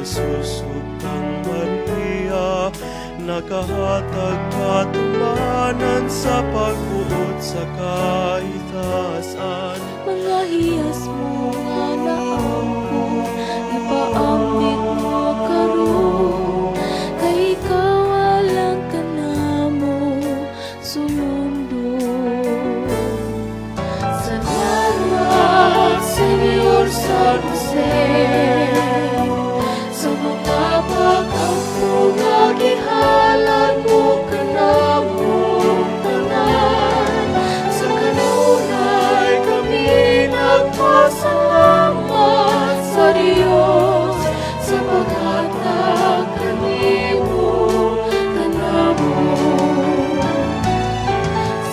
Jesus ug kang Maria, nakahatag katumanan sa pagbuot sa kahitasan. Mga hiyas mo nga naampo, ipaambit mo karon, kay ikaw alang kanamo sumundon. Salamat, Senyor San Jose, sa mga pag-ampo nga gihalad mo kanamong tanan. Sa kanunay kami nagpasalamat sa Dios sa paghatag kanimo kanamo.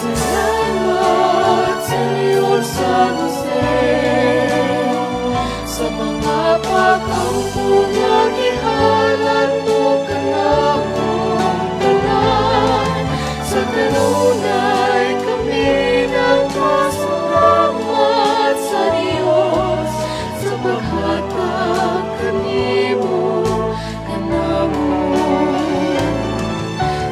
Salamat, Senyor San Jose, sa mga pag-ampo nga gihalad mo kanamong tanan. Sa kanunay kami nagpasalamat sa Dios sa paghatag kanimo kanamo.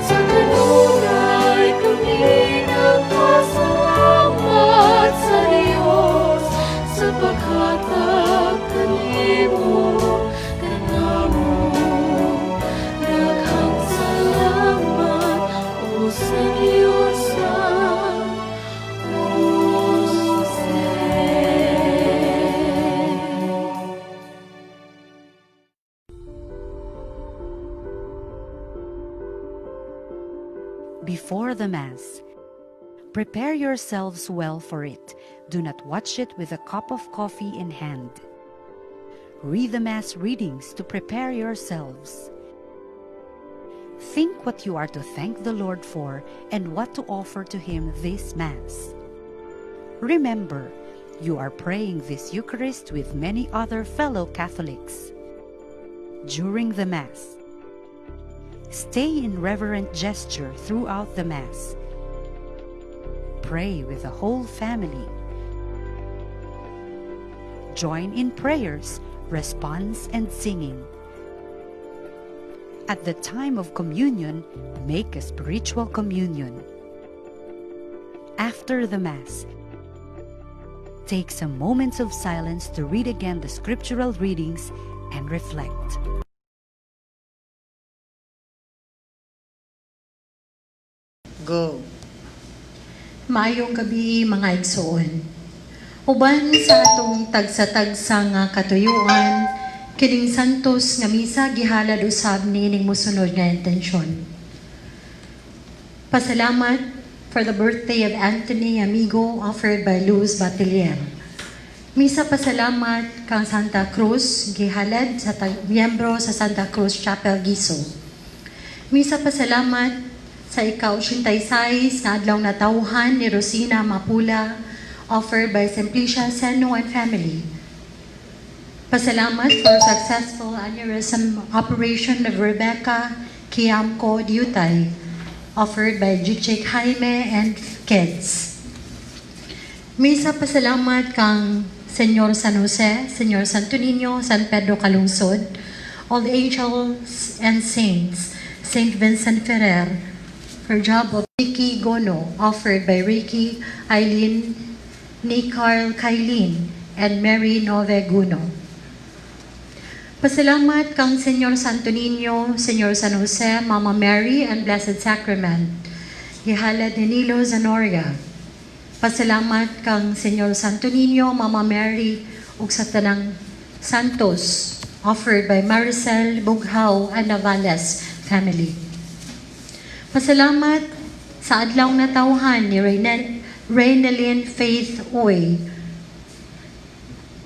Sa kanunay kami nagpasalamat sa Dios sa paghatag kanimo kanamo. Daghang salamat, O Senyor San Jose. Before the Mass, prepare yourselves well for it. Do not watch it with a cup of coffee in hand. Read the Mass readings to prepare yourselves. Think what you are to thank the Lord for and what to offer to Him this Mass. Remember, you are praying this Eucharist with many other fellow Catholics. During the Mass, stay in reverent gesture throughout the Mass. Pray with the whole family. Join in prayers, response, and singing. At the time of communion, make a spiritual communion. After the Mass, take some moments of silence to read again the scriptural readings and reflect. Go. Maayong gabi, mga igsoon. Uban sa atong tagsa-tagsa nga katuyuan, kining santos nga misa gihalad usab niining mosunod nga intensyon. Pasalamat for the birthday of Anthony Amigo, offered by Luz Batelier. Misa pasalamat kang Santa Cruz, gihalad sa miyembro sa Santa Cruz Chapel Giso. Misa pasalamat sa ika-86 nga adlaw natawhan ni Rosina Mapula, offered by Simplicia Seno and family. Pasalamat for successful aneurysm operation of Rebecca Kiamco Diutay, offered by Jichik Jaime and kids. Misa pasalamat kang Senyor San Jose, Senyor Santo Niño, San Pedro Calungsod, all angels and saints, Saint Vincent Ferrer, for job of Ricky Gono, offered by Ricky, Eileen, ni Carl Kailin, and Mary Nove Guno. Pasalamat kang Senyor Santo Niño, Senyor San Jose, Mama Mary, and Blessed Sacrament. Gihalad ni Nilo Zanoria. Pasalamat kang Senyor Santo Niño, Mama Mary, ug sa tanang Santos, offered by Maricel Bughaw and Navales family. Pasalamat sa adlaw natawhan ni Reynelin Faith Uy,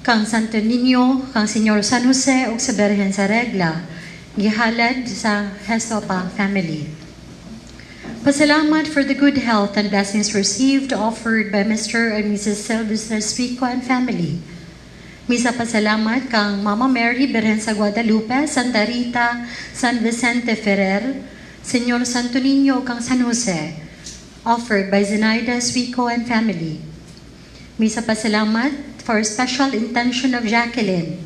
kang Santo Niño, kang Senyor San Jose ug sa Birhen sa Regla, gihalad sa Hesopa family. Pasalamat for the good health and blessings received, offered by Mr. and Mrs. Sylvester Spico and family. Misa pasalamat kang Mama Mary, Birhen sa Guadalupe, Santa Rita, San Vicente Ferrer, Senyor Santo Niño, kang San Jose, offered by Zenaida Suico and family. Misa pasalamat for special intention of Jacqueline.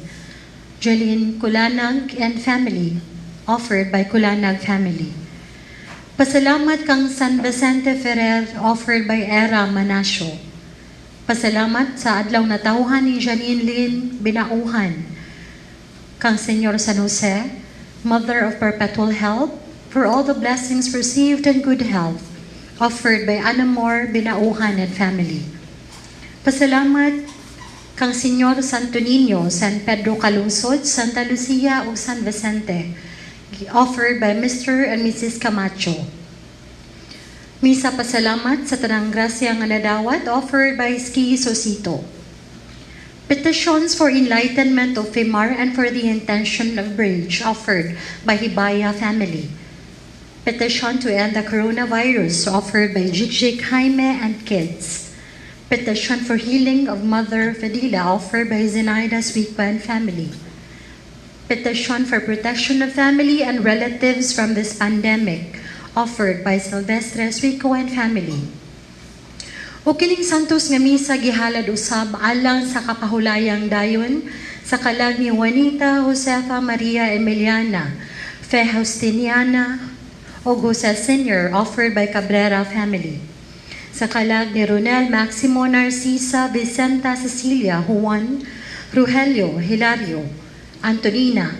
Jeline Kulanag and family, offered by Kulanag family. Pasalamat kang San Vicente Ferrer, offered by Era Manasio. Pasalamat sa adlaw natawhan ni Janine Lynn Binauhan. Kang Senyor San Jose, Mother of Perpetual Help, for all the blessings received and good health, offered by Anamor Binauhan and family. Pasalamat kang Senyor Santo Niño, San Pedro Calungsod, Santa Lucia ug San Vicente, offered by Mr. and Mrs. Camacho. Misa pasalamat sa tanang grasya nga nadawat, offered by Ski Sosito. Petitions for enlightenment of FIMAR and for the intention of bridge, offered by Hibaya family. Petition to end the coronavirus, offered by Jigjig Jaime and kids. Petition for healing of Mother Fedila, offered by Zenaida Sweetpa and family. Petition for protection of family and relatives from this pandemic, offered by Silvestre Suico and family. O kining santos nga misa gihalad usab alang sa kapahulayang dayon sa kalag ni Juanita Josefa Maria Emiliana, Fe Justiniana o Jose Sr., offered by Cabrera family. Sa kalag ni Ronel Maximo Narcisa Vicenta Cecilia Juan Rugelio Hilario Antonina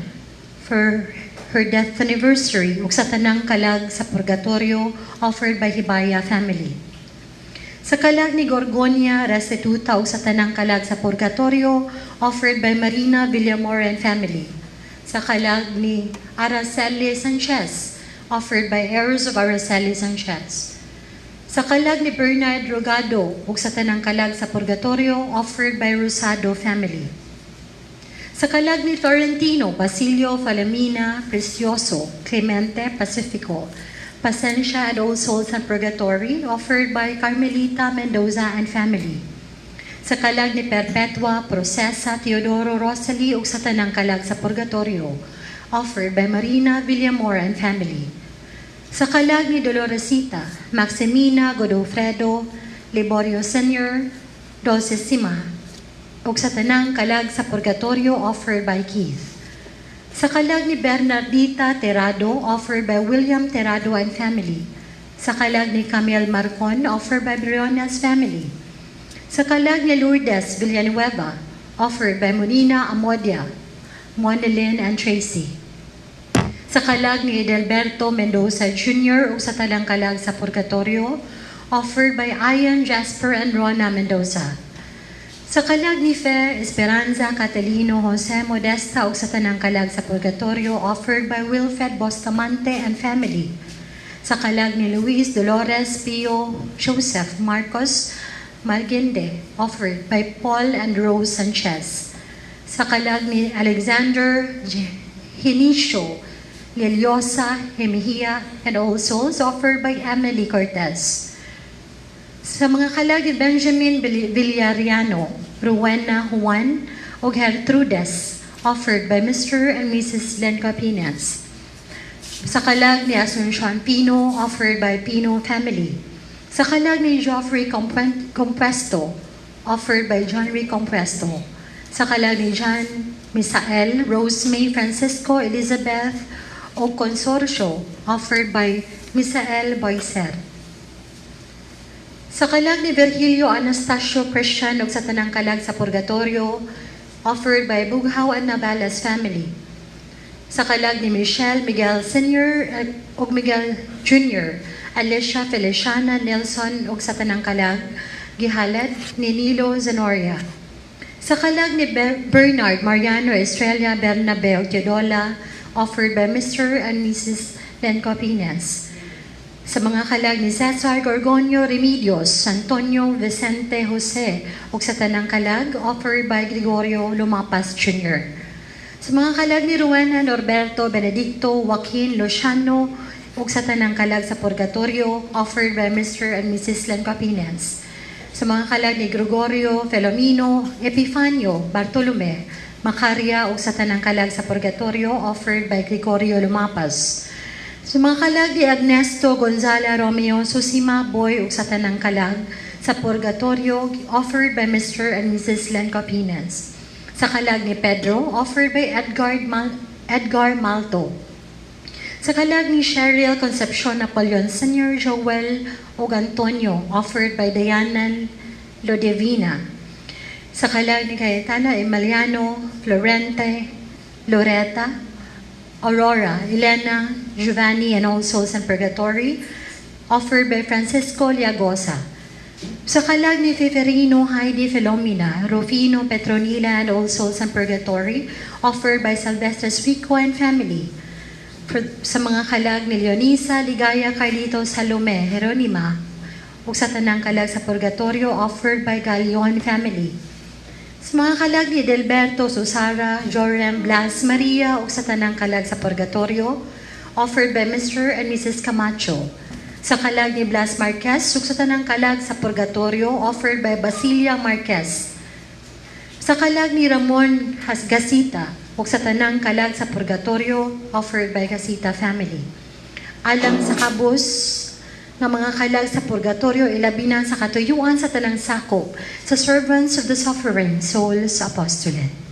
for her death anniversary ug sa tanang kalag sa purgatorio, offered by Hibaya family. Sa kalag ni Gorgonia Restituta ug sa tanang kalag sa purgatorio, offered by Marina Villamor and family. Sa kalag ni Araceli Sanchez, offered by heirs of Araceli Sanchez. Sa kalag ni Bernard Rogado ug sa tanang kalag sa purgatorio, offered by Rosado family. Sa kalag ni Florentino, Basilio, Falamina, Precioso, Clemente, Pacifico, Pacencia and All Souls in Purgatory, offered by Carmelita Mendoza and family. Sa kalag ni Perpetua, Procesa, Teodoro, Rosalie ug sa tanang kalag sa Purgatorio, offered by Marina Villamor and family. Sa kalag ni Doloresita, Maximina, Godofredo, Liborio Sr., Dolcesima, ug sa tanang kalag sa Purgatorio, offered by Keith. Sa kalag ni Bernardita Terado, offered by William Terado and family. Sa kalag ni Camille Marcon, offered by Briones family. Sa kalag ni Lourdes Villanueva, offered by Monina Amodia, Monelyn and Tracy. Sa kalag ni Edelberto Mendoza Jr. ug sa tanang kalag sa Purgatorio, offered by Ian, Jasper, and Rona Mendoza. Sa kalag ni Fe, Esperanza, Catalino, Jose Modesta ug sa tanang kalag sa Purgatorio, offered by Wilfred Bustamante and family. Sa kalag ni Luis Dolores Pio Joseph Marcos Malgende, offered by Paul and Rose Sanchez. Sa kalag ni Alexander Hinicio Liliosa Hemihia and All Souls, offered by Emily Cortez. Sa mga kalag ni Benjamin Villariano, Rowena Juan, ug Gertrudes, offered by Mr. and Mrs. Lenka Pinas. Sa kalag ni Asuncion Pino, offered by Pino family. Sa kalag ni Geoffrey Compuesto, offered by John Ray Compuesto. Sa kalag ni John Misael, Rosemay, Francisco, Elizabeth, o Consorcio, offered by Misael Boyser. Sa kalag ni Virgilio Anastasio Christian ug sa tanang kalag sa Purgatorio, offered by Bughaw and Navales family. Sa kalag ni Michelle Miguel Sr. Ug Miguel Jr., Alicia Feliciana Nelson ug sa tanang kalag, gihalad ni Nilo Zanoria. Sa kalag ni Bernard Mariano Estrella Bernabe ug Teodola, offered by Mr. and Mrs. Lenco Pines. Sa mga kalag ni Cesar Gorgonio Remedios, Antonio Vicente Jose, ug sa tanang kalag, offered by Gregorio Lumapas Jr. Sa mga kalag ni Rowena Norberto Benedicto Joaquin Luciano, ug sa tanang kalag sa Purgatorio, offered by Mr. and Mrs. Lenco Pines. Sa mga kalag ni Gregorio Felomino Epifanio Bartolome Macaria ug sa tanang kalag sa Purgatorio, offered by Gregorio Lumapas. Sa mga kalag ni Ernesto Gonzala Romeo Susima Boy ug sa tanang kalag sa Purgatorio, offered by Mr. and Mrs. Lenco Pines. Sa kalag ni Pedro, offered by Edgar Malto. Sa kalag ni Cheryl Concepcion Napoleon Sr., Joel ug Antonio, offered by Diana Lodevina. Sa kalag ni Cayetana Emiliano, Florente, Loretta, Aurora, Elena, Giovanni, and all souls in purgatory, offered by Francisco Liagosa. Sa kalag ni Feferino Heidi Filomena, Rufino Petronila, and all souls in purgatory, offered by Sylvester Suico and family. Sa mga kalag ni Leonisa, Ligaya, Carlito, Salome, Jeronima, ug sa tanang kalag sa purgatorio, offered by Galion family. Sa mga kalag ni Delberto, Susara, Jorem, Blas, Maria, ug sa tanang kalag sa purgatorio, offered by Mr. and Mrs. Camacho. Sa kalag ni Blas Marquez, ug sa tanang kalag sa purgatorio, offered by Basilia Marquez. Sa kalag ni Ramon Gasita, ug sa tanang kalag sa purgatorio, offered by Gasita family. Alang sa kabus nga mga kalag sa purgatorio, ilabi na sa katuyuan sa tanang sakop sa Servants of the Suffering Souls Apostolate.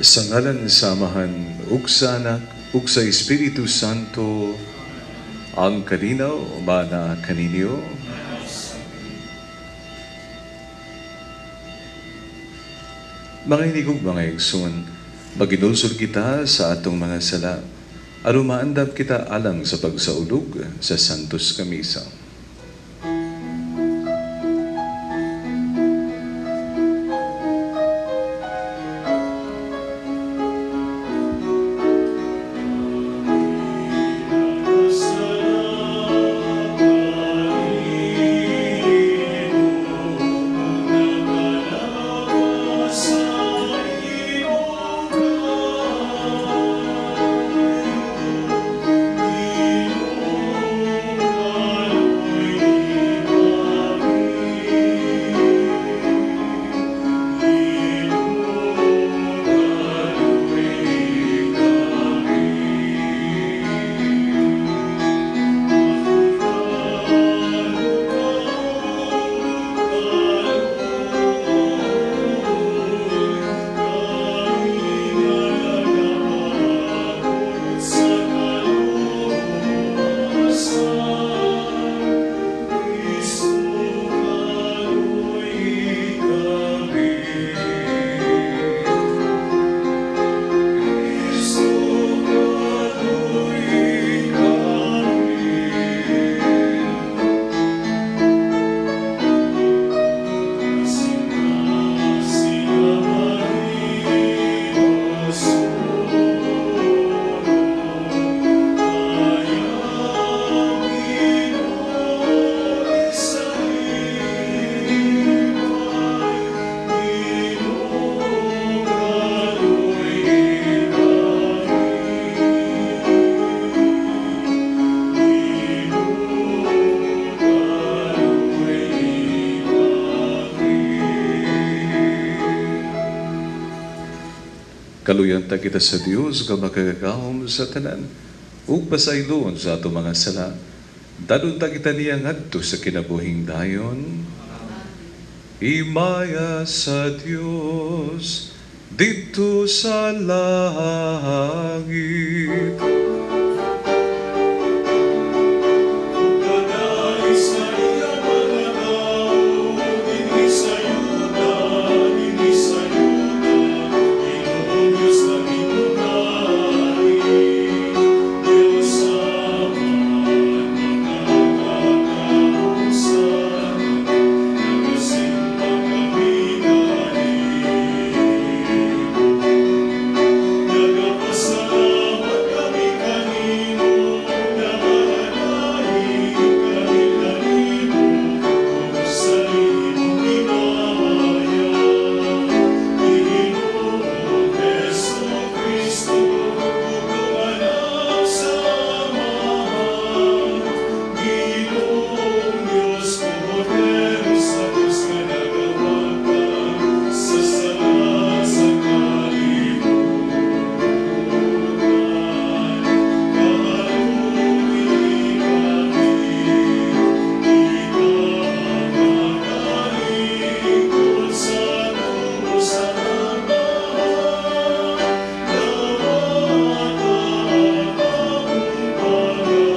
Sa ngalan sa Amahan, ug sa Anak, ug sa Espiritu Santo, ang kalinaw mana kaninyo. Mga hinigugma, mga igsoon, maginulsol kita sa atong mga sala, aron maandam kita alang sa pagsaulog sa Santos nga Misa. Kaluyan ta kita sa Dios nga makagagahom sa tanan ug pasayloon sa atong mga sala. Dadon ta kita niya ngadto sa kinabuhing dayon. Himaya sa Dios didto sa langit. Kanay sa iyang mga tao, dinhi sa yuta, dinhi sa yuta, Ginoong Diyos nga imong Diyos Amahan, makakataosan, nagasimba kami kanimo. Nagapasalamat kami kanimo, nagahanahi kami kanimo, ug sa imong himaya. Ginoong Hesus Kristo, bugtong Anak sa Amahan, Ginoong Diyos, kordero sa Diyos nga nagawagtang sa sala sa kalibutan. Kaaluoyi kami, ikaw ang nagalingkod sa tuo sa Amahan, dawata ang among pangamuyo.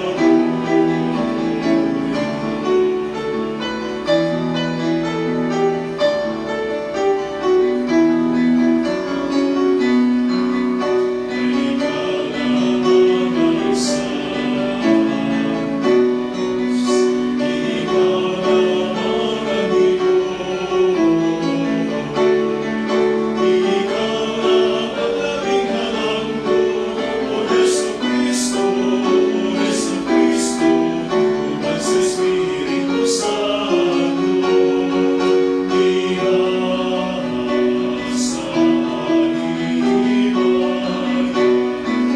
Ikaw lamang ang isa, Ikaw lamang ang Ginoo, Ikaw lang ang labing halangdon, O Hesus Kristo, O Hesus Kristo, uban sa Espiritu Santo, Diha sa himaya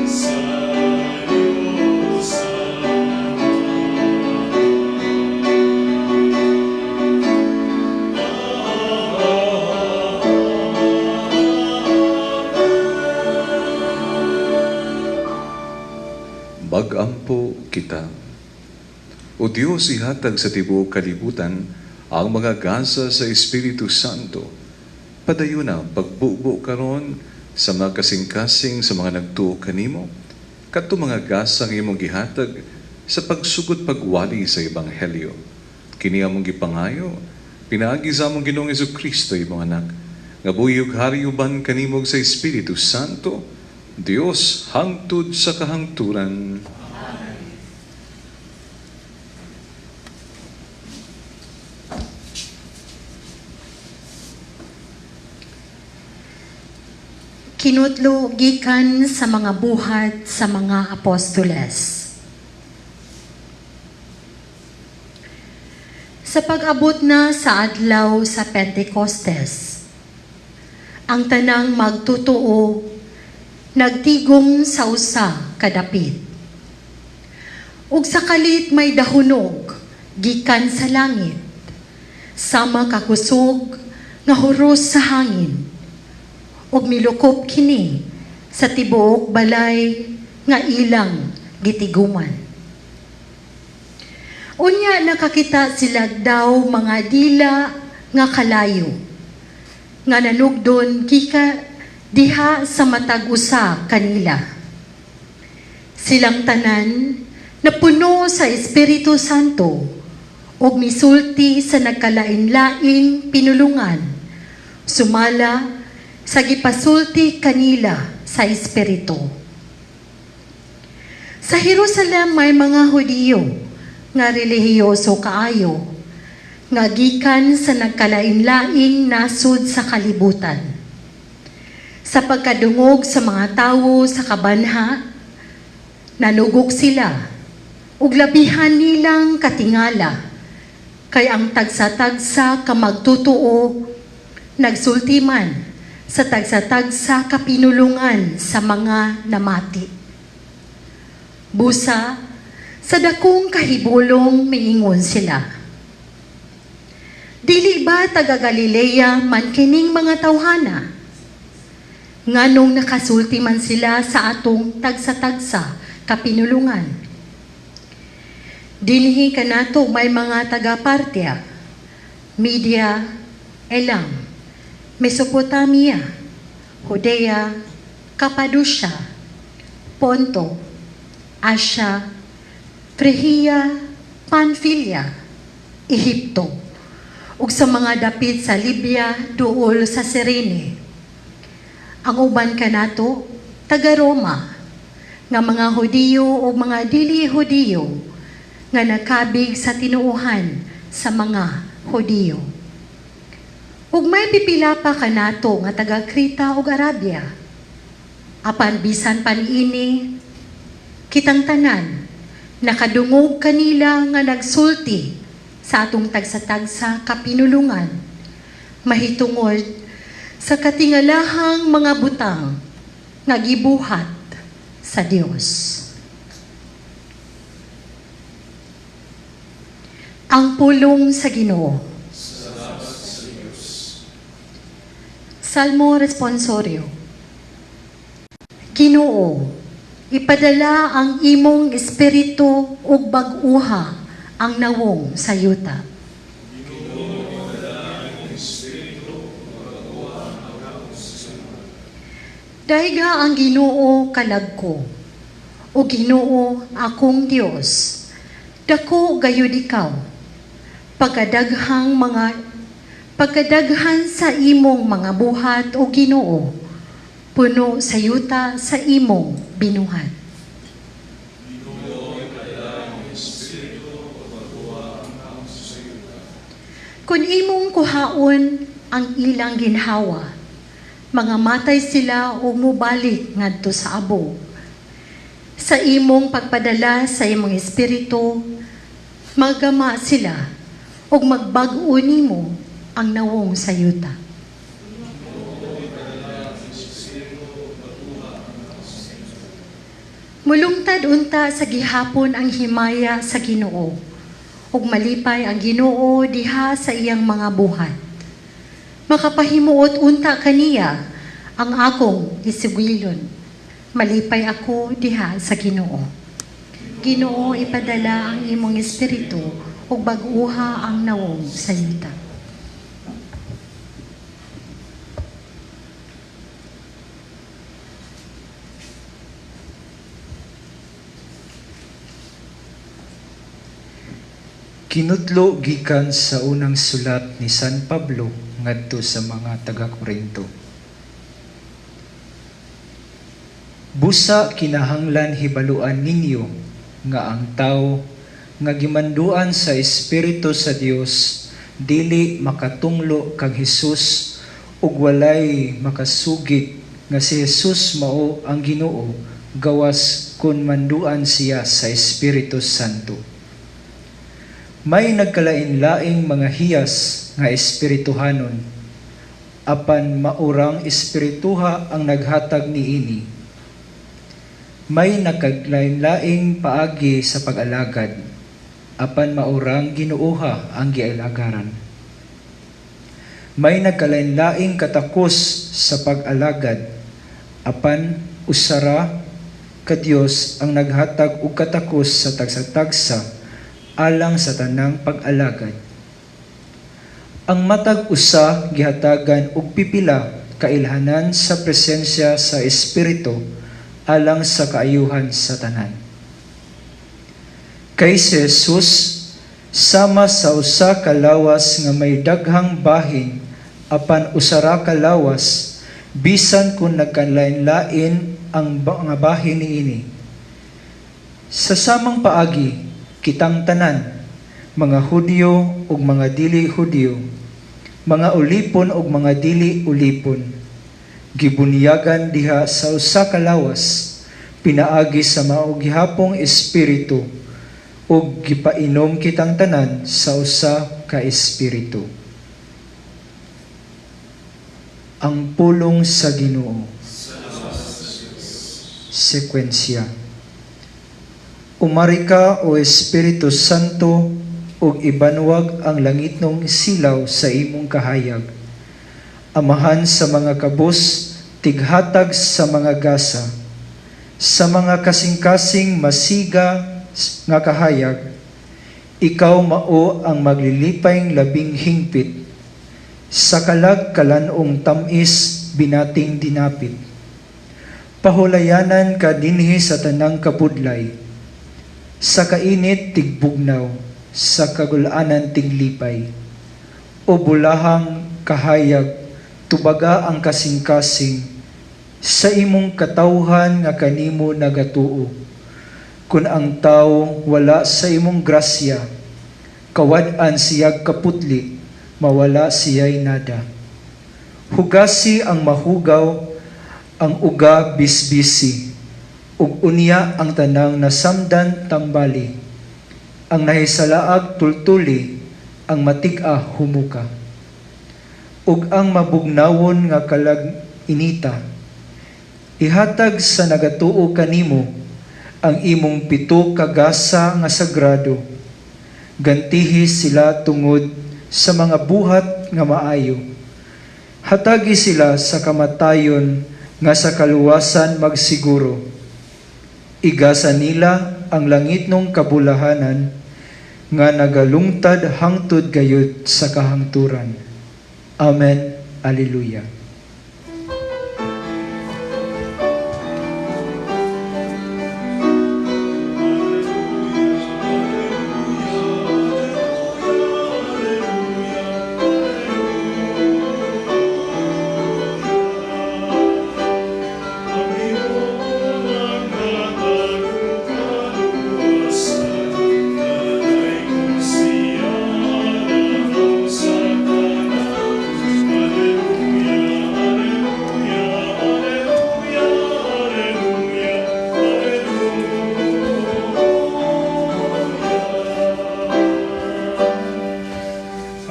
sa Diyos Ama. Magampo kita. O Diyos, ihatag sa tibuok kalibutan ang mga gasa sa Espiritu Santo. Padayuna pagbubo karon Sa mga kasing-kasing sa mga nagtuo kanimo, kadto mga gasang imong gihatag sa pagsugod pagwali sa ebanghelyo. Kini among gipangayo pinaagi sa among Ginoong Kristo, imong anak, nga buhi ug hari uban kanimo sa Espiritu Santo, Dios hangtod sa kahangturan. Kinutlo gikan sa mga Buhat sa mga Apostoles. Sa pag-abot na sa adlaw sa Pentecostes, ang tanang magtotoo nagtigom sa usa ka dapit. Ug sa kalit may dahunog gikan sa langit, sama kakusog nga huros sa hangin, ug milukop kini sa tibuok balay nga ilang gitiguman. Unya nakakita sila daw mga dila nga kalayo nga nanugdon kika diha sa matag usa kanila. Silang tanan napuno sa Espiritu Santo ug misulti sa nagkalain-laing pinulungan sumala sa gipasulti kanila sa Espiritu. Sa Jerusalem may mga Hudiyo nga relihiyoso kaayo nga gikan sa nagkalain-laing nasod sa kalibutan. Sa pagkadungog sa mga tawo sa kabanha, nanugok sila ug labihan nilang katingala kay ang tagsa-tagsa ka magtotoo nagsulti man sa tagsa-tagsa ka pinulungan sa mga namati. Busa, sa dakong kahibulong miingon sila. Dili ba taga Galilea man kining mga tawhana? Nganong nakasulti man sila sa atong tagsa-tagsa kapinulungan? Dinhi kanato may mga taga Partia, Media, Elam, Mesopotamia, Judea, Cappadocia, Ponto, Asia, Phrygia, Pamphylia, Ehipto, ug sa mga dapit sa Libya duol sa Cyrene. Ang uban kanato taga Roma, nga mga Hudiyo o mga dili Hudiyo nga nakabig sa tinuohan sa mga Hudiyo. Ug may pipila pa kanato nga taga Creta ug Arabia. Apan bisan pa niini, kitang tanan nakadungog kanila nga nagsulti sa atong tagsa-tagsa kapinulungan mahitungod sa katingalahang mga butang nga gibuhat sa Dios. Ang pulong sa Ginoo. Salmo Responsorio. Ginoo, ipadala ang imong espiritu ug bag-uha ang nawong sa yuta. Dayga ang Ginoo kalag ko, o Ginoo akong Dios. Dako gayud ikaw, pagkadaghan sa imong mga buhat, o Ginoo, puno sa yuta sa imong binuhat. Kung imong kuhaon ang ilang ginhawa, mga matay sila o mubalik ngadto sa abo. Sa imong pagpadala sa imong espiritu, magama sila ug magbag-o nimo ang nawong sa yuta. Mulungtad unta sa gihapon ang himaya sa Ginoo, ug malipay ang Ginoo diha sa iyang mga buhat. Makapahimuot unta kaniya ang akong isugilon. Malipay ako diha sa Ginoo. Ginoo, ipadala ang imong espiritu ug bag-uha ang nawong sa yuta. Kinutlo gikan sa unang sulat ni San Pablo ngadto sa mga taga-Korinto. Busa kinahanglan hibaluan ninyo nga ang tawo nga gimanduan sa Espiritu sa Dios dili makatunglo kang Hesus, ug walay makasugid nga si Hesus mao ang Ginoo gawas kon manduan siya sa Espiritu Santo. May nagkalain-laing mga hiyas nga espirituhanon, apan maurang espirituha ang naghatag niini. May nagkalain-laing paagi sa pag-alagad, apan maurang Ginooha ang gialagaran. May nagkalain-laing katakos sa pag-alagad, apan usara ka Dios ang naghatag og katakos sa tagsa-tagsa alang sa tanang pag-alagad. Ang matag usa gihatagan og pipila ka ilhanan sa presensya sa Espiritu alang sa kaayuhan sa tanan. Kay si Jesus, sama sa usa ka lawas nga may daghang bahin apan usara ka lawas, bisan kung nagkalain-lain ang mga bahin niini. Sa samang paagi, kitang tanan, mga Hudyo ug mga dili Hudyo, mga ulipon ug mga dili ulipon, gibunyagan diha sa usa ka lawas, pinaagi sa mao gihapong Espiritu, ug gipainom kitang tanan sa usa ka Espiritu. Ang pulong sa Ginoo. Sekwensya. Umari ka, o Espiritu Santo, ug ibanwag ang langitnong silaw sa imong kahayag. Amahan sa mga kabus, tighatag sa mga gasa. Sa mga kasing-kasing masiga nga kahayag, ikaw mao ang maglilipay labing hingpit. Sa kalag kalan-ong tamis binating dinapit. Pahulayanan ka dinhi sa tanang kabudlay. Sa kainit tigbugnaw, sa kagulanan tiglipay. O bulahang kahayag, tubaga ang kasing-kasing, sa imong katawhan nga kanimo nagatuo. Kun ang tao wala sa imong grasya, kawad-an siyag kaputli, mawala siya'y nada. Hugasi ang mahugaw, ang uga bisbisi, ug unya ang tanang nasamdan tambali. Ang nahisalaag tultuli, ang matig-a humuka. Ug ang mabugnawon nga kalag inita, ihatag sa nagatuo kanimo ang imong pito ka gasa nga sagrado. Gantihi sila tungod sa mga buhat nga maayo. Hatagi sila sa kamatayon nga sa kaluwasan magsiguro. Igasa nila ang langitnong kabulahanan nga nagalungtad hangtod gayud sa kahangturan. Amen. Alleluia.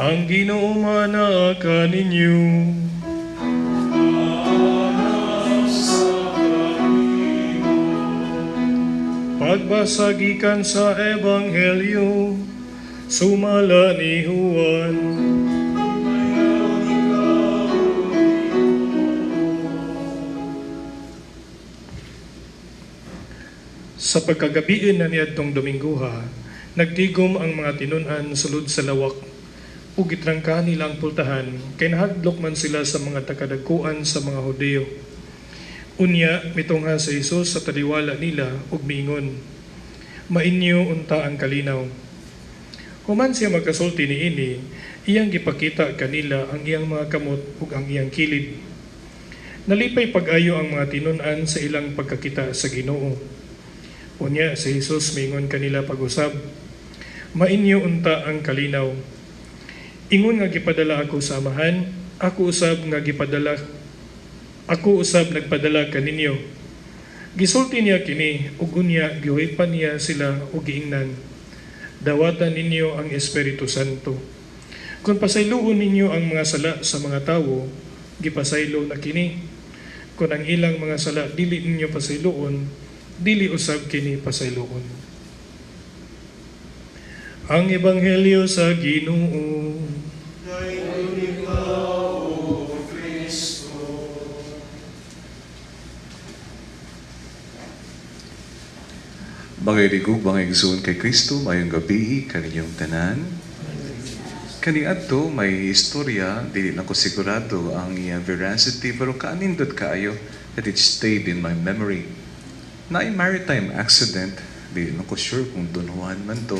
Ang Ginoo mana kaninyo. Pagbasa gikan sa Ebanghelyo sumala ni Juan. Sa pagkagabiin na niadtong Dominggoha, nagtigom ang mga tinun-an sulod sa lawak ug gitrangka nila ang pultahan kay nahadlok man sila sa mga takadagkuan sa mga Hudyo. Unya mitungha si Jesus sa taliwala nila ug miingon, "Mainyo unta ang kalinaw." Human siya magkasulti niini, iyang gipakita kanila ang iyang mga kamot ug ang iyang kilid. Nalipay pag-ayo ang mga tinun-an sa ilang pagkakita sa Ginoo. Unya si Jesus miingon kanila pag-usab, "Mainyo unta ang kalinaw. Ingon nga gipadala ako sa Amahan, ako usab nagpadala kaninyo." Gisulti niya kini ug unya gihuipan niya sila ug giingnan, "Dawata ninyo ang Espiritu Santo. Kung pasayloon ninyo ang mga sala sa mga tawo, gipasaylo na kini. Kung ang ilang mga sala dili ninyo pasayloon, dili usab kini pasayloon." Ang Ebanghelyo sa Ginoo. Dayon ikaw, O Kristo. Mga iligog, mga igsoon kay Kristo, maayong gabii kaninyong tanan. Kaniadto may istorya, dili lang ko sigurado ang iya veracity, pero kaanindot kaayo that it stayed in my memory. Naay maritime accident, dili lang ko sure kung Don Juan man to,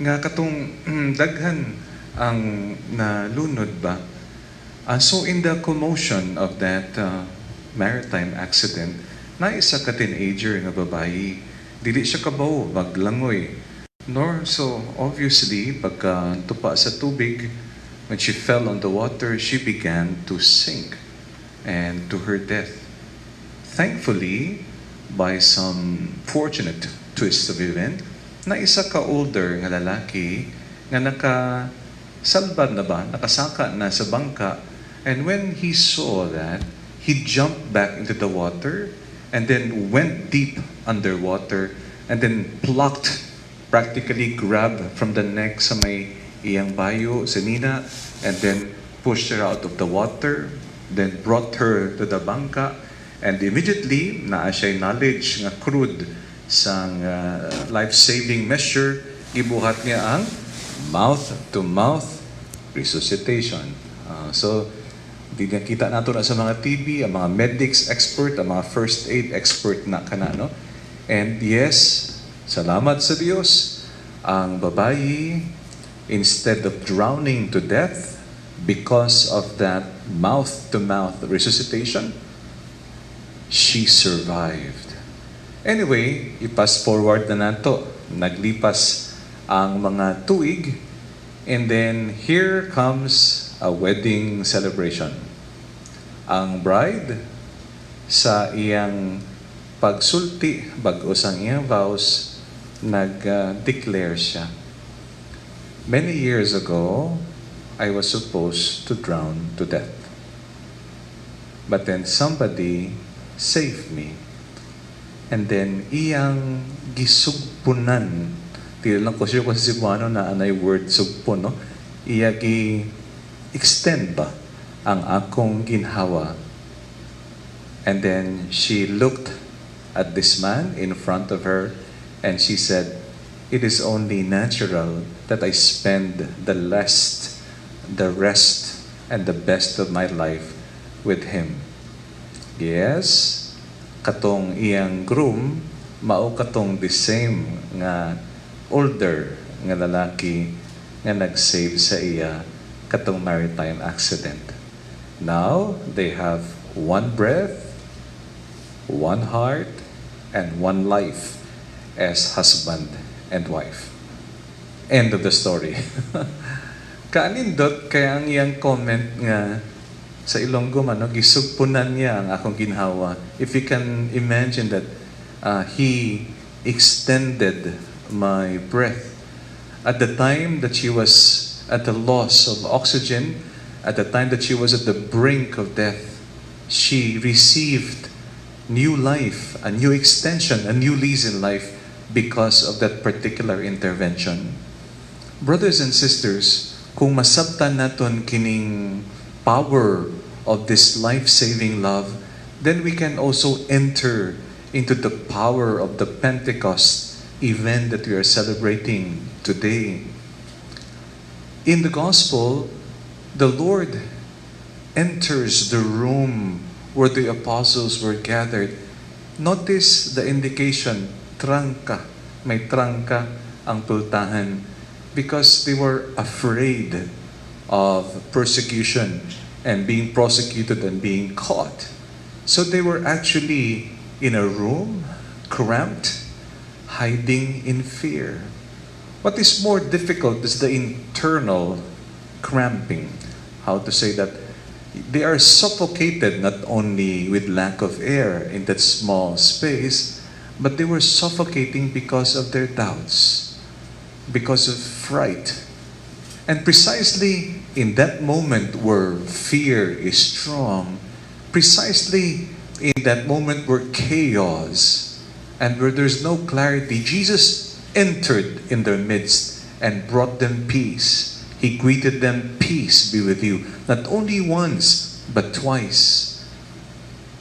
nga katong daghan ang nalunod ba. So in the commotion of that maritime accident, na isa ka teenager nga babayi, dili siya kabaw maglangoy. Nor so obviously pagka tupa sa tubig, when she fell on the water, she began to sink and to her death. Thankfully, by some fortunate twist of event, na isa ka older nga lalaki nga nakasalbad na ba, nakasaka na sa bangka, and when he saw that, he jumped back into the water and then went deep underwater and then plucked, practically grabbed from the neck sa may iyang bayo, sa nina, and then pushed her out of the water, then brought her to the bangka, and immediately, naa siya knowledge nga crude sang life-saving measure, gibuhat niya ang mouth-to-mouth resuscitation. So, di na kita nato na sa mga TV, ang mga medics expert, ang mga first aid expert na kana, no? And yes, salamat sa Dios, ang babayi, instead of drowning to death because of that mouth-to-mouth resuscitation, she survived. Anyway, i-pass forward na nato. Naglipas ang mga tuig, and then here comes a wedding celebration. Ang bride, sa iyang pagsulti, bag-o sang iyang vows, nag-declare siya, "Many years ago, I was supposed to drown to death. But then somebody saved me." And then iyang gisugpunan. Di lang ko sure kung sa Cebuano na anay word sugpon, no? Iya gi extend ba ang akong ginhawa. And then she looked at this man in front of her and she said, "It is only natural that I spend the rest and the best of my life with him." Yes, katong iyang groom, mao katong the same nga older nga lalaki nga nag-save sa iya katong maritime accident. Now, they have one breath, one heart, and one life as husband and wife. End of the story. Kaanindot kaya ang iyang comment nga sa Ilonggo man, no, gisugpunan niya ang akong ginhawa. If you can imagine that he extended my breath at the time that she was at the loss of oxygen, at the time that she was at the brink of death, she received new life, a new extension, a new lease in life because of that particular intervention. Brothers and sisters, kung masabtan naton kining power of this life-saving love, then we can also enter into the power of the Pentecost event that we are celebrating today. In the Gospel, the Lord enters the room where the apostles were gathered. Notice the indication, trangka. May trangka ang pultahan. Because they were afraid of persecution and being prosecuted and being caught. So they were actually in a room, cramped, hiding in fear. What is more difficult is the internal cramping. How to say that? They are suffocated not only with lack of air in that small space, but they were suffocating because of their doubts, because of fright. And precisely in that moment where fear is strong, precisely in that moment where chaos and where there's no clarity, Jesus entered in their midst and brought them peace. He greeted them, "Peace be with you," not only once, but twice.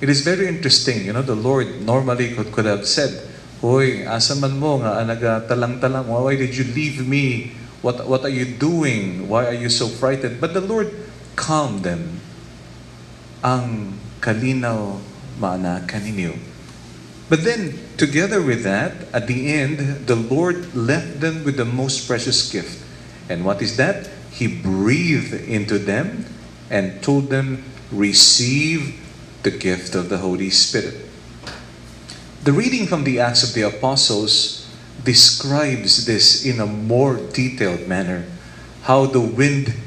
It is very interesting, the Lord normally could have said, "Hoy, asa man mo nga nagatalang-talang, why did you leave me? What are you doing? Why are you so frightened?" But the Lord calmed them. "Ang kalinaw maana kaninyo." But then, together with that, at the end, the Lord left them with the most precious gift. And what is that? He breathed into them and told them, "Receive the gift of the Holy Spirit." The reading from the Acts of the Apostles describes this in a more detailed manner. How the wind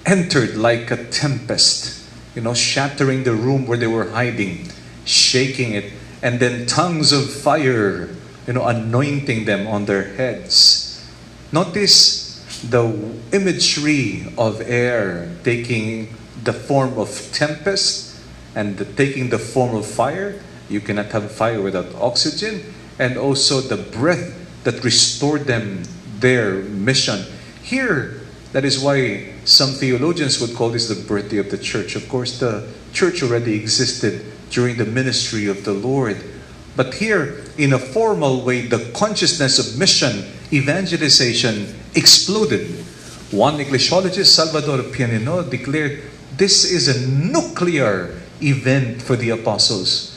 entered like a tempest, shattering the room where they were hiding, shaking it, and then tongues of fire, anointing them on their heads. Notice the imagery of air taking the form of tempest and taking the form of fire. You cannot have fire without oxygen. And also the breath that restored them their mission. Here, that is why some theologians would call this the birthday of the church. Of course, the church already existed during the ministry of the Lord. But here, in a formal way, the consciousness of mission, evangelization exploded. One ecclesiologist, Salvador Pianino, declared this is a nuclear event for the apostles.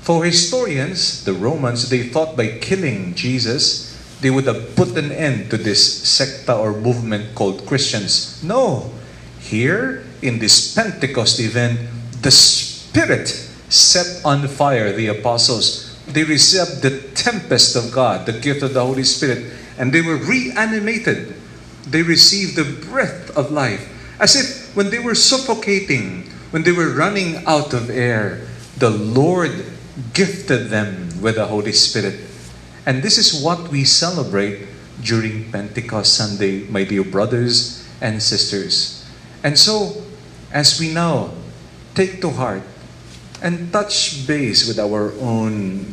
For historians, the Romans, they thought by killing Jesus, they would have put an end to this secta or movement called Christians. No. Here, in this Pentecost event, the Spirit set on fire the apostles. They received the tempest of God, the gift of the Holy Spirit, and they were reanimated. They received the breath of life. As if when they were suffocating, when they were running out of air, the Lord gifted them with the Holy Spirit. And this is what we celebrate during Pentecost Sunday, my dear brothers and sisters. And so, as we now take to heart and touch base with our own,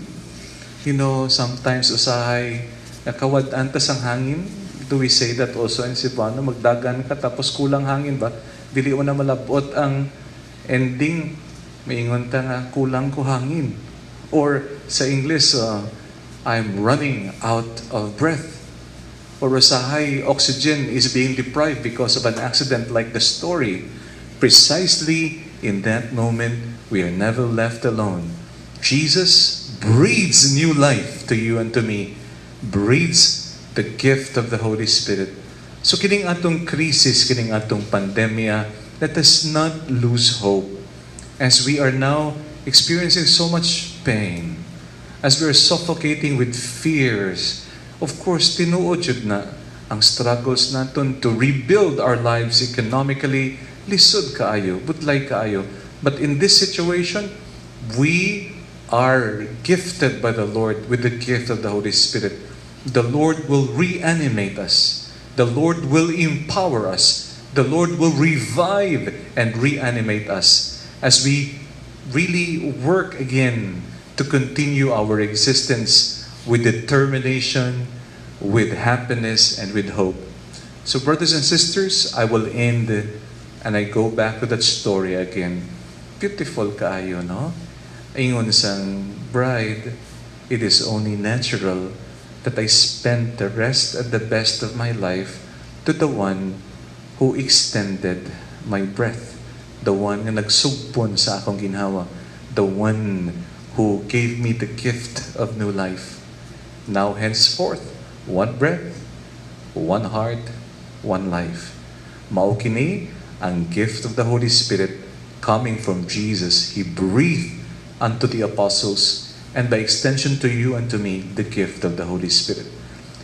sometimes usahay, nakawad-an ta sang hangin. Do we say that also in Cebuano? Magdagan ka tapos kulang hangin ba? Dili mo na malabot ang ending. Maingon ta nga, "Kulang ko hangin." Or sa English, "I'm running out of breath." Or usahay oxygen is being deprived because of an accident like the story. Precisely in that moment, we are never left alone. Jesus breathes new life to you and to me, breathes the gift of the Holy Spirit. So kining atong crisis, kining atong pandemya, let us not lose hope. As we are now experiencing so much pain, as we are suffocating with fears, of course, tinuod jud na ang struggles naton to rebuild our lives economically, lisod kaayo, budlay kaayo. But in this situation, we are gifted by the Lord with the gift of the Holy Spirit. The Lord will reanimate us. The Lord will empower us. The Lord will revive and reanimate us as we really work again to continue our existence with determination, with happiness, and with hope. So, brothers and sisters, I will end and I go back to that story again. Beautiful kaayo, no? Ingon sang bride, "It is only natural that I spend the rest and the best of my life to the one who extended my breath, the one nga nagsugpon sa akong ginhawa, the one who gave me the gift of new life. Now henceforth, one breath, one heart, one life. Mao kini ang gift of the Holy Spirit coming from Jesus. He breathed unto the apostles and by extension to you and to me the gift of the Holy Spirit.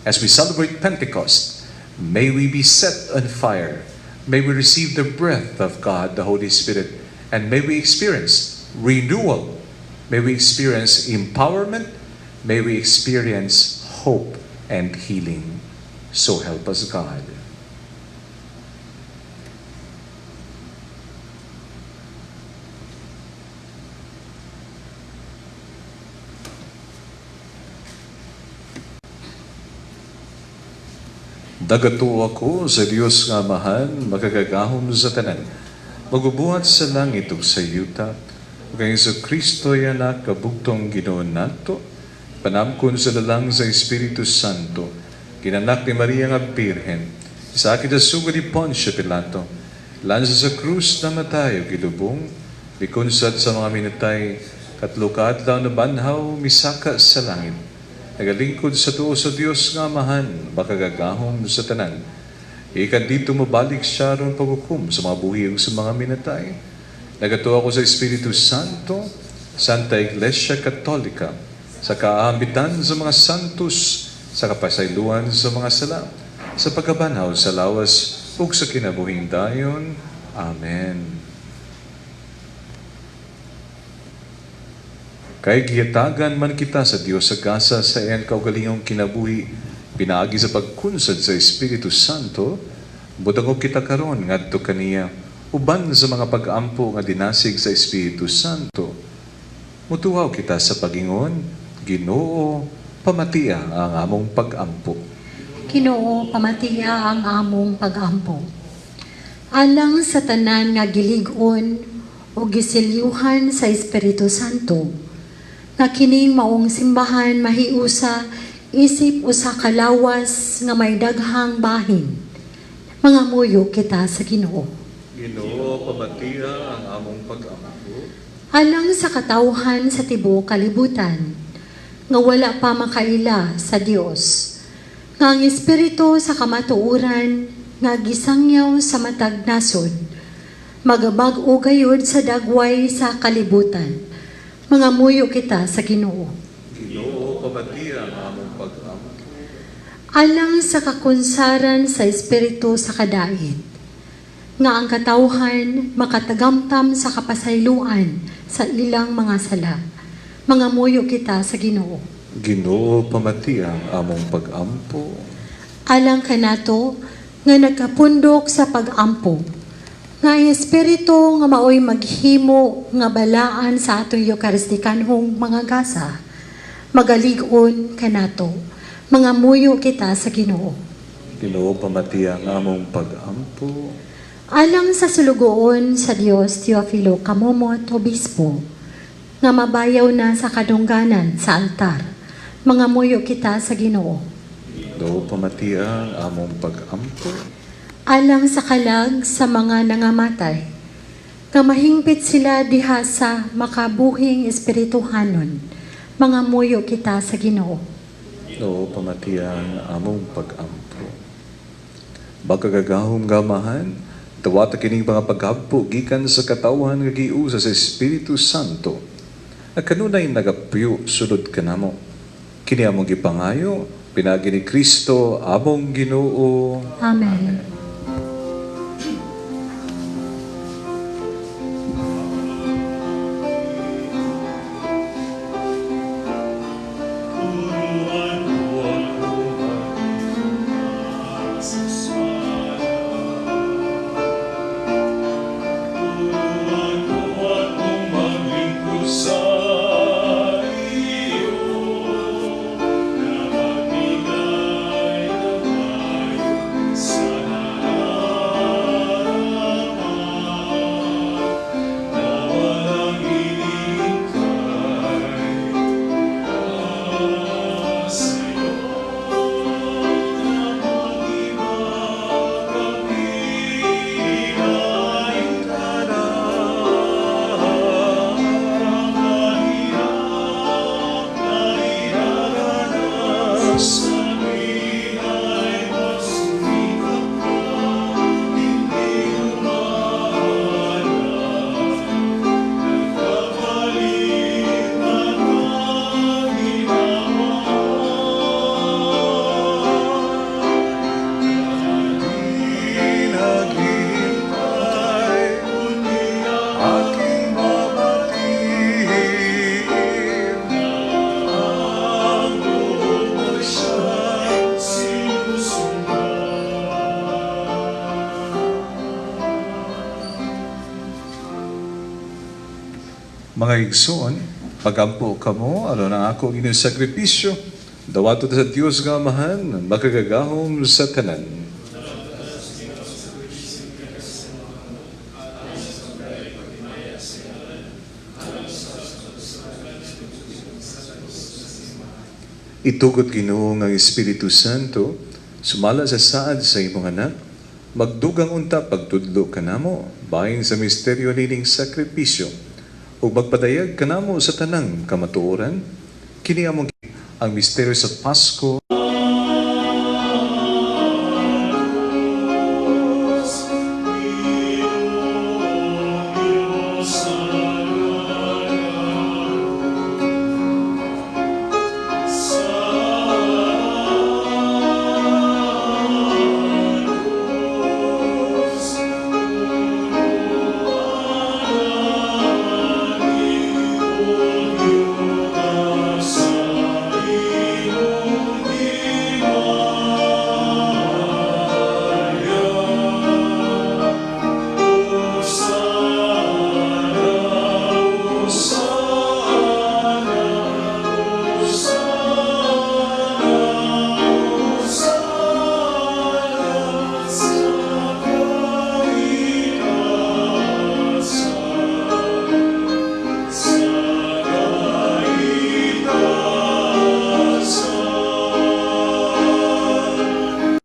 As we celebrate Pentecost, may we be set on fire. May we receive the breath of God, the Holy Spirit, and may we experience renewal. May we experience empowerment. May we experience hope and healing. So help us God. Nagatuo ako sa Dios nga Amahan, makagagahom sa tanan. Magbubuhat sa langit ug sa yuta, ug kang Hesus Kristo anak kabugtong Ginoo nato, panamkon sa lalang sa Espiritu Santo, ginanak ni Maria nga Birhen, sakit sa sugod ni Poncio Pilato, lansa sa krus namatay ug gilubong, mikunsad sa mga minatay, katlo ka adlaw nabanhaw, misaka sa langit. Nagalingkod sa tuo sa Dios nga Amahan, makagagahom sa tanan. Ikan dito mobalik siya aron paghukom sa mga buhi ug sa mga minatay. Nagatuo ako sa Espiritu Santo, Santa Iglesia Katolika, sa kaambitan sa mga santos, sa kapasayloan sa mga sala, sa pagkabanhaw sa lawas ug sa kinabuhing dayon. Amen. Kay gihatagan man kita sa Dios sa gasa sa iyang kaugalingong kinabuhi, pinaagi sa pagkunsad sa Espiritu Santo, mudangop kita karon ngadto kaniya uban sa mga pag-ampo nga dinasig sa Espiritu Santo. Mutuhaw kita sa pagingon, Ginoo, pamatia ang among pag-ampo. Ginoo, pamatia ang among pag-ampo. Alang sa tanan nga gilig-on o gisilyuhan sa Espiritu Santo, nga kining maong simbahan mahiusa isip usa ka lawas nga may daghang bahin. Mangamuyo kita sa Ginoo. Ginoo, pamatia ang among pag-ampo. Alang sa katawhan sa tibuok kalibutan, nga wala pa makaila sa Dios, nga ang espiritu sa kamatuoran nga gisangyaw sa matag nasod, magabag-o gayud sa dagway sa kalibutan. Mangamuyo kita sa Ginoo. Ginoo, pamatia ang among pag-ampo. Alang sa kakunsaran sa espiritu sa kadait, nga ang katawhan makatagamtam sa kapasayloan sa ilang mga sala. Mangamuyo kita sa Ginoo. Ginoo, pamatia ang among pag-ampo. Alang kanato nga nagkapundok sa pag-ampo, nga ang espiritu nga maoy maghimo nga balaan sa atong Eukaristikanhong mga gasa, magalig-on kanato. Mangamuyo kita sa Ginoo. Ginoo, pamatia ang among pag-ampo. Alang sa sulugoon sa Dios Teofilo Camomot Obispo, nga mabayaw na sa kadungganan sa altar, mangamuyo kita sa Ginoo. Ginoo, pamatia ang among pag-ampo. Alang sa kalag sa mga nangamatay, nga mahingpit sila diha sa makabuhing espirituhanon, mangamuyo kita sa Ginoo. Ginoo, pamatia ang among pag-ampo. Makagagahom nga Amahan, dawata kining mga paghampo gikan sa katawhan nga giusa sa Espiritu Santo, nga kanunay nagapyo sulod kanamo. Kini among gipangayo, pinaagi ni Kristo among Ginoo. Amen. Turuan mo ako magpasasala. Turuan mo akong maglingkod sa iyo, na magbigay ng payo sa Mga igsoon, pagampo kamo aron ang ako inyong sakripisyo, dawato sa Dios nga Amahan, makagagahom sa tanan. Itugot Ginoo nga ang Espiritu Santo, sumala sa saad sa imong anak, magdugang unta pagtudlo kanamo, bahin sa misteryo nining sakripisyo, ug magpadayag kanamo sa tanang kamatuoran, kini among ang misteryo sa Pasko.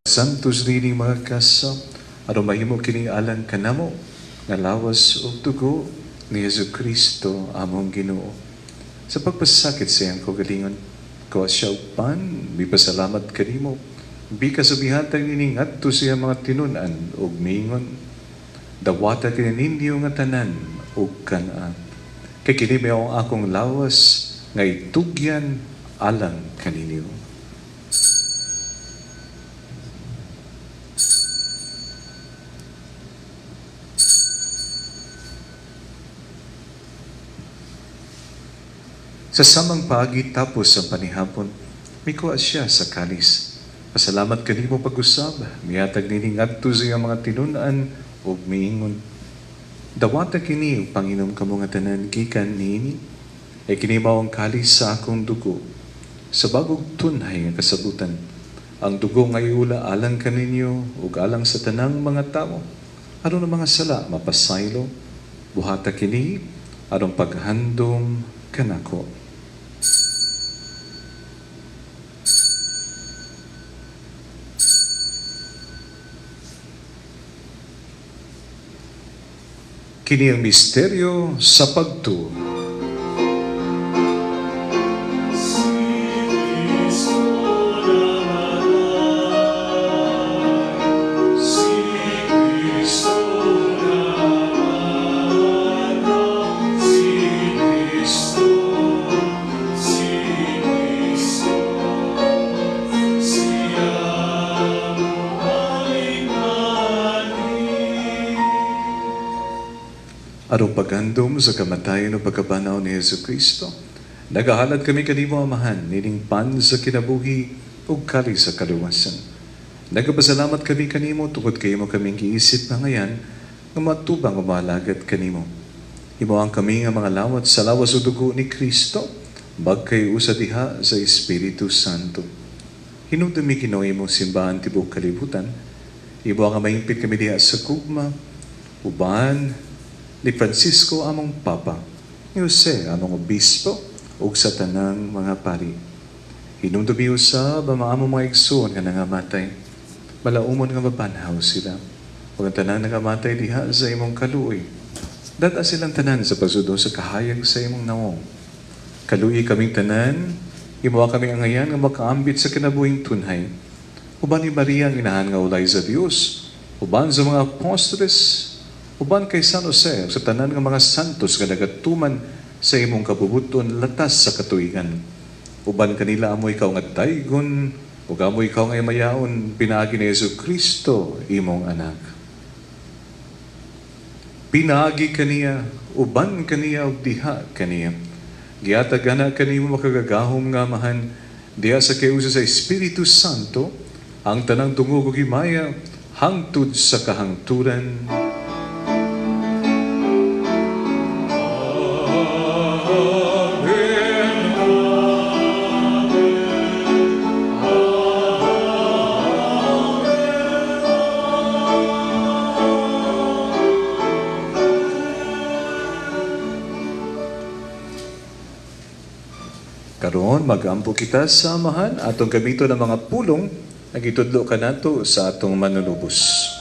Santos nining mga kasa, aron mahimo kini alang kanamo nga lawas ug dugo ni Hesus Kristo among Ginoo. Sa pagpasakit sa iyang kaugalingon, kuha siya og pan, mipasalamat kanimo, bikas ug mihatag niini ngadto sa iyang mga tinun-an ug miingon, dawata kini ninyo nga tanan ug kan-a. Kay kini mao ang akong lawas nga itugyan alang kaninyo. Sa samang paagi tapos ang panihapon, mikuha siya sa kalis. Pasalamat kanimo pag-usab, mihatag niini ngadto sa iyang mga tinun-an ug miingon. Dawata kini ug panginom kamo nga tanan gikan niini, ay kini mao ang kalis sa akong dugo. Sa bagong tunhay nga kasabutan, ang dugo nga iula alang kaninyo ug alang sa tanang mga tawo, aron ang mga sala mapasaylo, buhata kini aron paghandom kanako. Kini ang misteryo sa pagtuo. Aron paghandom sa kamatayon o pagkabanhaw ni Hesus Kristo, nagahalad kami kanimo Amahan, nining pan sa kinabuhi ug kalis sa kaluwasan. Nagapasalamat kami kanimo tungod kay imo kaming giisip nga ngayan nga matubang o maalagat kanimo. Himoang kami nga mga lawat sa lawas ug dugo ni Kristo, magkay usa diha sa Espiritu Santo. Hinumdumi Ginoo imong simbahan tibuok kalibutan, imo nga mahimpit kami diha sa gugma, uban ni Francisco among Papa, ni Jose among Obispo, ug sa tanang mga pari. Hinumdumi usab ang among mga igsoon nga nangamatay, malaumon nga mabanhaw sila, ug ang tanan nangamatay diha sa imong kaluoy. Dad-a silang tanan sa pagsudto sa kahayag sa imong nawong. Kaluoyi kaming tanan, imoha kami angayan nga makaambit sa kinabuhing tunhay. Uban ni Maria ang inahan nga ulay sa Dios, uban sa mga apostoles, uban kay San Jose sa tanan nga mga santos nga nagatuman sa imong kabubuton latas sa katuigan. Uban kanila amo ikaw nga daygon, ug amo ikaw nga imayaon pinaagi ni Hesus Kristo imong anak. Pinaagi kaniya, uban kaniya ug diha kaniya. Gihatag ana kanimo makagagahom nga Amahan, diha sa kayusa sa Espiritu Santo, ang tanang dungog ug himaya hangtod sa kahangturan. Amen. Karon magampo kita sa Amahan atong gamiton ang mga pulong nga gitudlo kanato sa atong manunubos.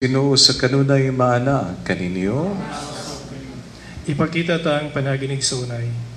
Ginoo sa kanunay maana kaninyo. Ipakita ta ang panaginigsunay.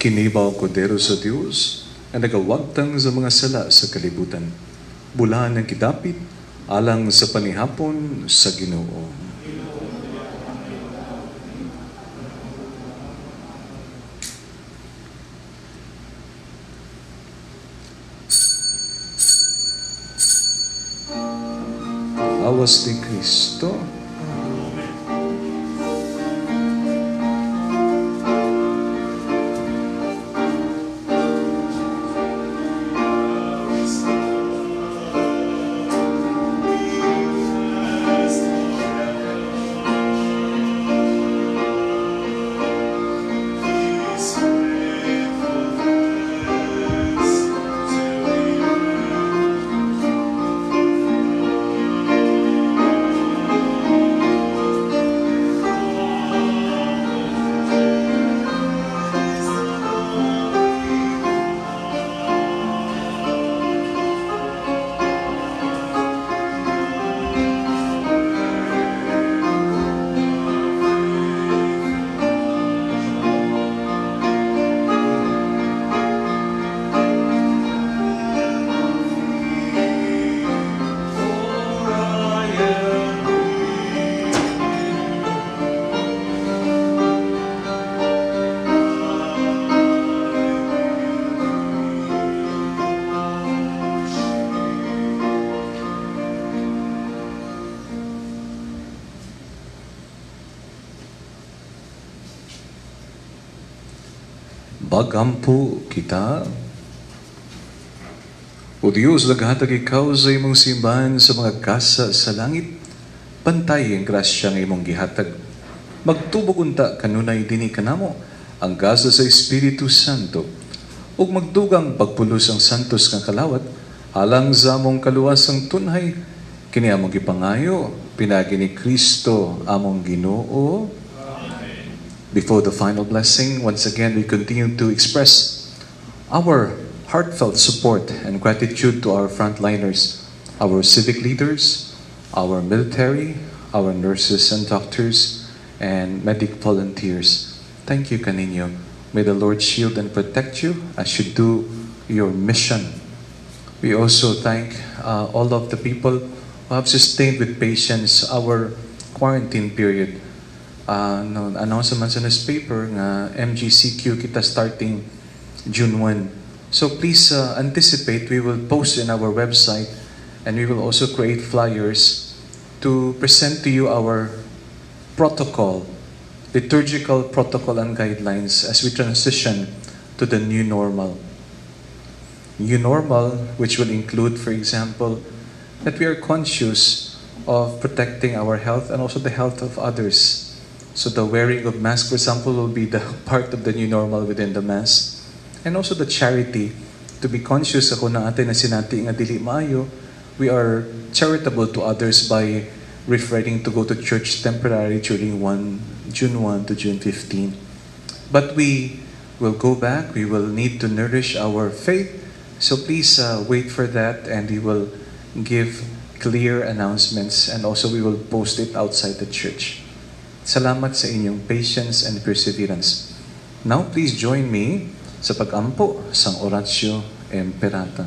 Kini mao ang Kordero sa Dios ang nagawagtang sa mga sala sa kalibutan. Bulahan ang gidapit alang sa panihapon sa Ginoo. Lawas ni Kristo. Magampo kita. O Diyos, naghatag ikaw sa imong simbahan sa mga gasa sa langit, pantay ang grasya nga imong gihatag. Magtubok unta kanunay dinhi kanamo ang gasa sa Espiritu Santo ug magdugang pagpulos ang santos nga kalawat alang sa among kaluwasang tunhay, kini among gipangayo pinaagi ni Kristo among Ginoo. Before the final blessing, once again we continue to express our heartfelt support and gratitude to our frontliners, our civic leaders, our military, our nurses and doctors, and medic volunteers. Thank you kaninyo. May the Lord shield and protect you as you do your mission. We also thank all of the people who have sustained with patience our quarantine period. No, announce man sa newspaper nga MGCQ kita starting June 1. So please anticipate, we will post in our website and we will also create flyers to present to you our protocol, liturgical protocol and guidelines as we transition to the new normal. New normal, which will include, for example, that we are conscious of protecting our health and also the health of others. So the wearing of mask, for example, will be the part of the new normal within the Mass. And also the charity, to be conscious ako na atin na sinati nga dili maayo, we are charitable to others by refraining to go to church temporarily during June 1 to June 15. But we will go back, we will need to nourish our faith. So please wait for that, and we will give clear announcements and also we will post it outside the church. Salamat sa inyong patience and perseverance. Now please join me sa pag-ampo sang Oratio Imperata.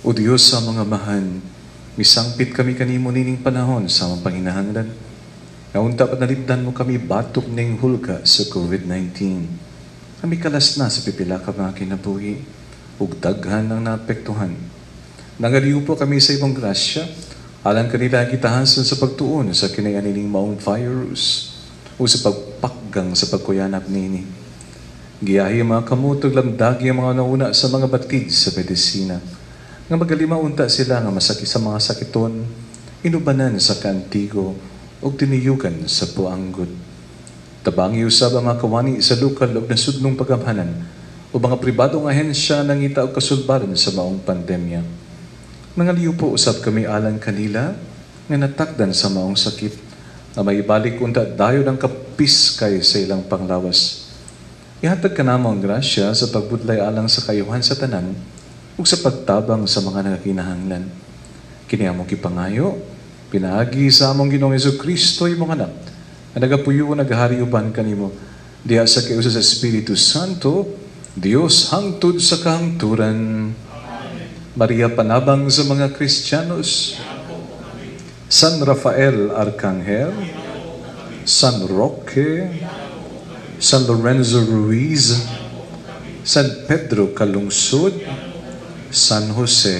O Diyos sa mga amahan, misangpit kami kanimo nining panahon sa among panginahanglan. Nga unta panalipdan mo kami batok ning hulga sa COVID-19. Kami kalas na sa pipila ka mga kinabuhi, ug daghan ang naapektuhan. Nangaliw po kami sa imong grasya, alang kanila gitahason sa pagtuon sa kinay-an nining maong virus o sa pagpakgang sa pagkuyanap nini. Giyahi ang mga kamot ug lamdagi ang mga nauna sa mga batid sa medisina. Nga magalima unta sila nga masakit sa mga sakiton, inubanan sa kaantigo ug tiniyugan sa puanggod. Tabangi usab ang mga kawani sa lokal ug nasudnong pagamhanan o mga pribadong ahensya nangita og kasulbaran sa maong pandemya. Nangaliw po usab kami alang kanila nga natakdan sa maong sakit na maibalik unta dayon ang kapiskay sa ilang panglawas. Ihatag kanamo ang grasya sa pagbudlay alang sa kayuhan sa tanan ug sa pagtabang sa mga nagakinahanglan. Kini among gipangayo, pinaagi sa among Ginoong Kristo, imong anak, nga nagapuyo nagahari uban kanimo diha sa kiusa sa Espiritu Santo, Dios hangtod sa kahangturan. Maria panabang sa mga Kristiyanos, San Rafael Arcangel, San Roque, San Lorenzo Ruiz, San Pedro Calungsod, San Jose.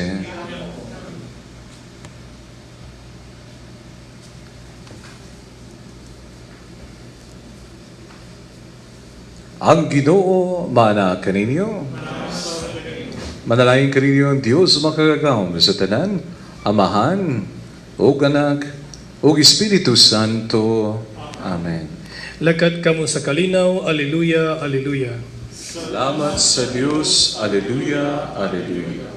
Ang Ginoo maana kaninyo. Manalangin kaninyo ang Dios makagagahom sa tanan, Amahan, ug Anak, ug Espiritu Santo. Amen. Lakat kamo sa kalinaw, Alleluia, Alleluia. Salamat sa Dios. Alleluia, Alleluia.